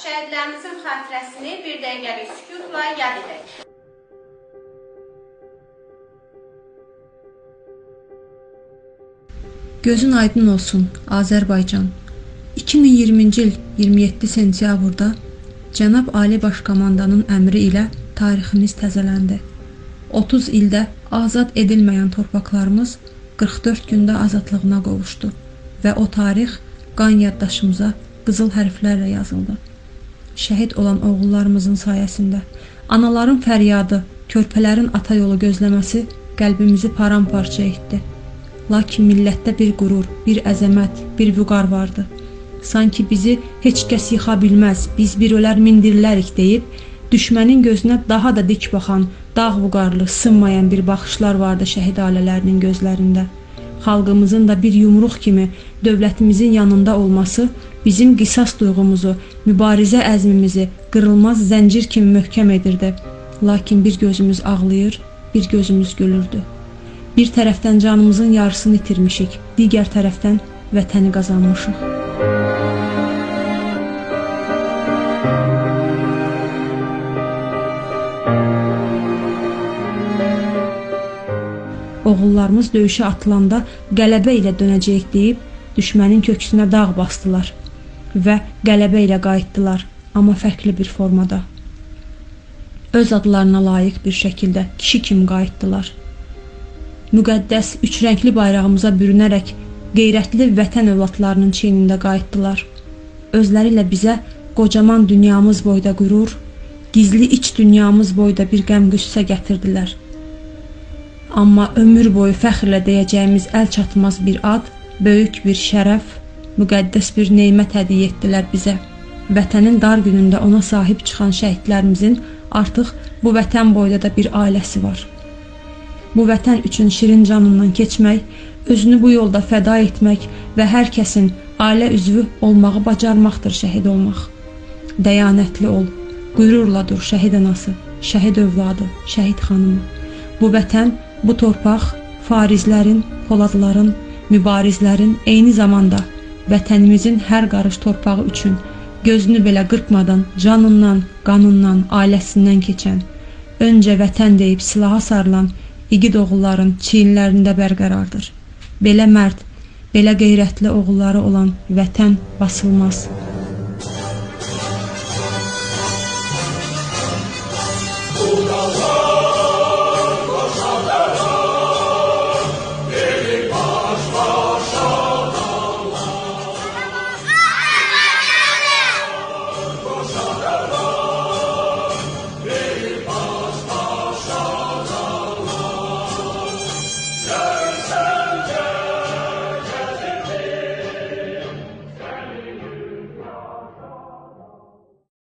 Şəhidlərimizin xatirəsini bir dəqiqəlik sükutla yad edək. Gözün aydın olsun, Azərbaycan. 2020-ci il 27 sentyabrda Cənab Ali Başkomandanın əmri ilə tariximiz təzələndi. 30 ildə azad edilməyən torpaqlarımız 44 gündə azadlığına qovuşdu və o tarix qan yaddaşımıza qızıl hərflərlə yazıldı. Şəhid olan oğullarımızın sayəsində anaların fəryadı, körpələrin ata yolu gözləməsi qəlbimizi paramparça etdi. Lakin millətdə bir qürur, bir əzəmət, bir vüqar vardı. Sanki bizi heç kəs yıxa bilməz, biz bir ölər min dirilərik deyib, düşmənin gözünə daha da dik baxan, dağ vüqarlı, sınmayan bir baxışlar vardı şəhid ailələrinin gözlərində. Xalqımızın da bir yumruq kimi dövlətimizin yanında olması bizim qisas duyğumuzu, mübarizə əzmimizi qırılmaz zəncir kimi möhkəm edirdi. Lakin bir gözümüz ağlayır, bir gözümüz gülürdü. Bir tərəfdən canımızın yarısını itirmişik, digər tərəfdən vətəni qazanmışıq. Oğullarımız döyüşə atılanda qələbə ilə dönəcəyik deyib, düşmənin köksünə dağ basdılar və qələbə ilə qayıtdılar, amma fərqli bir formada. Öz adlarına layiq bir şəkildə kişi kimi qayıtdılar. Müqəddəs üç rəngli bayrağımıza bürünərək qeyrətli vətən övladlarının çiynində qayıtdılar. Özləri ilə bizə qocaman dünyamız boyda qürur, gizli iç dünyamız boyda bir qəm-qüssə gətirdilər. Amma ömür boyu fəxrlə deyəcəyimiz əl çatmaz bir ad, böyük bir şərəf, müqəddəs bir nemət hədiyyə etdilər bizə. Vətənin dar günündə ona sahib çıxan şəhidlərimizin artıq bu vətən boyda da bir ailəsi var. Bu vətən üçün şirin canından keçmək, özünü bu yolda fəda etmək və hər kəsin ailə üzvü olmağı bacarmaqdır şəhid olmaq. Dəyanətli ol, qürurla dur şəhid anası, şəhid övladı, şəhid xanımı. Bu vətən, bu torpaq farizlərin, poladların, mübarizlərin eyni zamanda vətənimizin hər qarış torpağı üçün gözünü belə qırpmadan canından, qanından, ailəsindən keçən, öncə vətən deyib silaha sarılan igid oğulların çiyinlərində bərqərardır. Belə mərd, belə qeyrətli oğulları olan vətən basılmaz.